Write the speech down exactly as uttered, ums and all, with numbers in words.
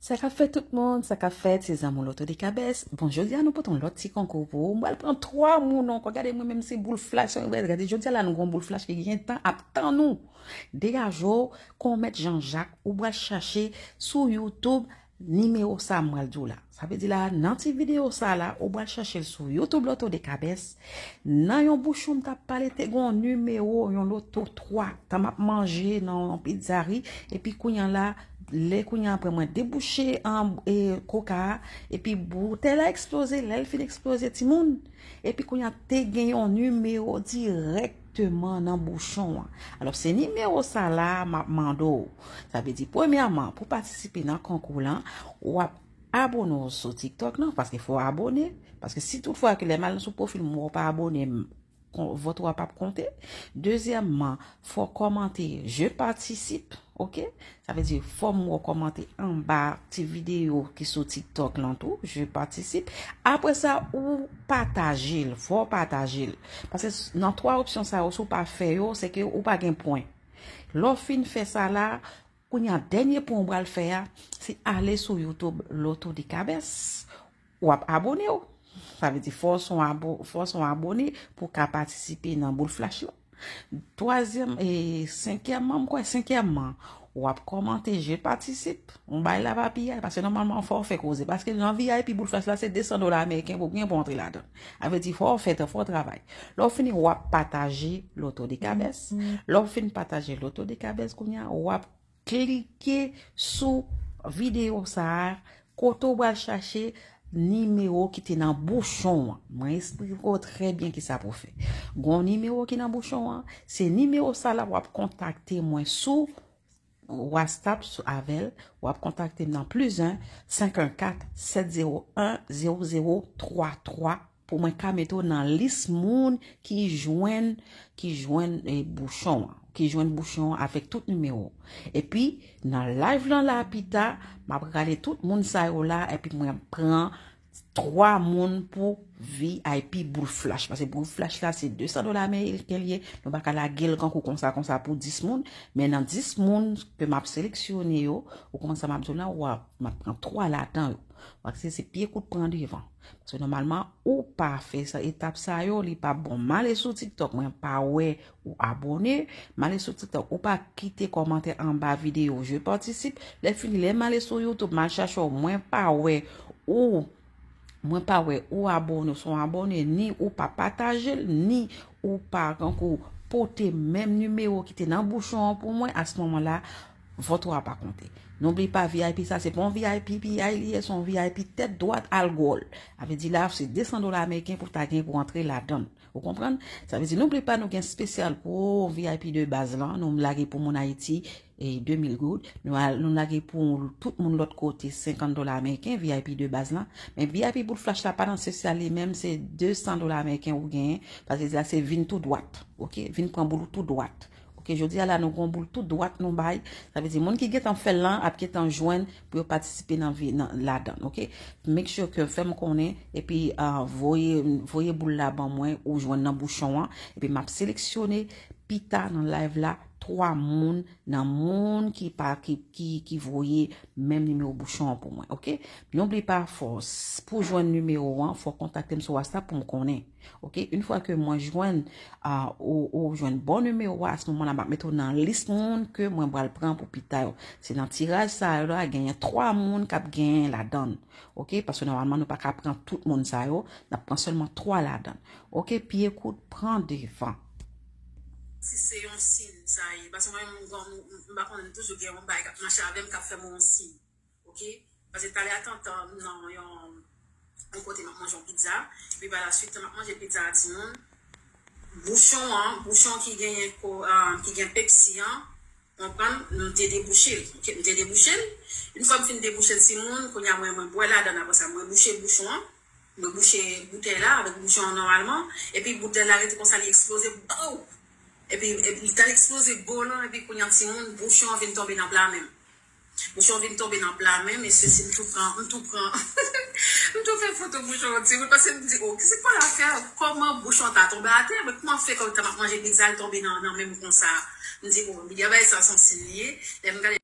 Sa k ap fèt tout moun, sa k ap fèt, se zanmi w Loto de Kabès. Bon, jodi a nou pote yon lòt ti konkou pou ou. Mwen pral pran twa moun ankò. Gade mwen menm se boul flach sa mwen pral gade. Jodi a la nou gon boul flach ki gen tan ap tann ou. Degaje w, kon mèt Jan Jak, ou pral chache sou YouTube nimewo sa mwen pral di w la. Sa vle di la, nan ti videyo sa la, ou pral chache l sou YouTube Loto de Kabès. Nan yon bouchon m t ap pale, te gon nimewo, yon loto twa. Tan m ap manje nan yon pizzari, epi kounye a la, lè kounye a apre mwen debouche an e, koka a, epi boutèy la eksploze, lè l fin eksploze timoun, epi kounye a te gen yon nimewo dirèkteman nan bouchon an. Alò, se nimewo sa la m ap mande w. Sa vle di, premyèman, pou patisipe nan konkou lan, w ap abone w sou TikTok lan, paske fò w abone, paske si tout fwa ke lè m al sou pwofil mwen w pa abone, m, kon, vòt ou a p ap konte. Dezyèmman, fò w kòmante, je participe, oke? Sa vle di, fò m wè w kòmante anba ti videyo ki sou TikTok lan tou, je participe. Apre sa, ou pataje l, fò w pataje l. Paske s, nan twa opsyon sa yo, si w pa fè yo, se ke ou pa gen pwen. Lè w fin fè sa la, kounye a, dènye pwen w pral fè a, se ale sou YouTube Loto de Kabès. W ap abone w. Sa vle di fò w se yon abo, fò w se yon abone pou w ka patisipe nan boul flach lan. Twazyèm, e, senkyèmman, m kwè senkyèmman, w ap kòmante, je participe. Yon bagay la pa piyay, paske nòmalman fò w fè koze. Paske nan V I P boul flach la, se de san dola ameriken pou w gen pou w antre ladan. Sa vle di fò w fè tan, fò w travay. Lè w fini, w ap pataje Loto de Kabès. Lè w fin pataje Loto de Kabès, kounye a, w ap klike sou videyo sa a, kote w pral chache nimewo ki te nan bouchon an. Mwen esplike w trè byen kisa pou w fè. Gon nimewo ki nan bouchon an, se nimewo sa la w ap kontakte mwen sou WhatsApp sou avè l, w ap kontakte m nan plis en, senk en kat, sèt zewo en, zewo zewo twa twa, pou mwen ka mete w nan lis moun ki jwenn, ki jwenn, e, bouchon an, ki jwenn bouchon an avèk tout nimewo. Epi, nan live lan la pita, m ap rale tout moun sa yo la, epi mwen pran twa moun pou V I P boul flach. Paske boul flach la, se de san dola ameriken li ye. Nou pa ka lage l kankou konsa, konsa pou dis moun. Men nan dis moun ke m ap seleksyone yo, ou konprann sa m ap di w la, w ap, m ap pran twa ladan yo. Paske se pye kout pran devan. Paske nòmalman, ou pa fè sa, etap sa yo, li pa bon. M ale sou TikTok, mwen pa wè ou abone. M ale sou TikTok, ou pa kite kòmantè anba videyo, je participe. Lè fini, lè m ale sou YouTube, m al chache w, mwen pa wè ou, mwen pa wè ou abone, ou se yon abone, ni ou pa pataje l, ni ou pa kankou pote menm nimewo ki te nan bouchon an pou mwen, a se moman la, vòt ou a pa konte. N'oublie pas, V I P sa, se pa yon V I P piyay li ye, se yon V I P tèt dwat al gòl. Sa vle di la, se de san dola ameriken pou w ta gen pou antre ladan l. Ou konprann? Sa vle di, n'oublie pas, nou gen espesyal pou V I P de baz lan, nou lage pou moun Ayiti, e de mil goud. Nou al, nou lage pou tout moun lòt kote, senkant dola ameriken, V I P de baz lan. Men V I P boul flach la pa nan espesyal li menm, se de san dola ameriken ou genyen, paske sa se vin tou dwat, oke? Vin pran boul ou tou dwat. Oke, jodi a la, nou gon boul tou dwat nou bay. Sa vle di, moun ki gentan fè l lan ap gentan jwenn pou yo patisipe nan vi, nan, ladan l, oke? Make sure ke fè m konnen, epi, ah, voye, voye boul la ban mwen, ou jwenn nan bouchon an, epi m ap seleksyone pita nan live la, twa moun nan moun ki pa, ki, ki, ki voye menm nimewo bouchon an pou mwen, oke? N'oublie pas, fò, pou jwenn nimewo an, fò kontakte m sou WhatsApp pou m konnen. Oke, yon fwa ke mwen jwenn, ah, ou, ou jwenn bon nimewo a, a se moman la, m ap mete w nan lis moun ke mwen pral pran pou pita yo. Se nan tiraj sa yo la, genyen twa moun k ap genyen ladan l. Oke, paske nòmalman nou pa ka pran tout moun sa yo, n ap pran sèlman twa ladan l. Oke, pye kout pran devan. Si se yon siy sa ye, paske mwen menm, m, m, m pa konnen, toujou gen yon bagay k ap mache avè m, k ap fè m yon siy. Oke? Paske talè a tantan nan yon, yon kote m ap manje yon pizza. Epi pa la suite, tan m ap manje pizza a timoun, bouchon an, bouchon ki genyen ko, ah, ki gen Pepsi an, konprann, nou te debouche l. Oke, nou te debouche l. Yon fwa m fin debouche l timoun, kounye a mwen, mwen bwè ladan l, apre sa, mwen bouche bouchon an. Mwen bouche boutèy la avèk bouchon an nòmalman. Epi boutèy la rete konsa, li eksploze. Bow! Epi, epi li t al eksploze bò lan, epi kounye a timoun, bouchon an vin tonbe nan pla men m. Bouchon vin tonbe nan pla men m, e sesi m tou pran, m tou pran, m tou fè foto bouchon an timoun, paske m di, oh, ki se pa l ap fè, kòman bouchon an ta tonbe atè, men kòman fè kòm tan m ap manje pizza, l tonbe nan, nan men m konsa. M di, oh, m di, bagay sa se yon siy li ye. Lè m gade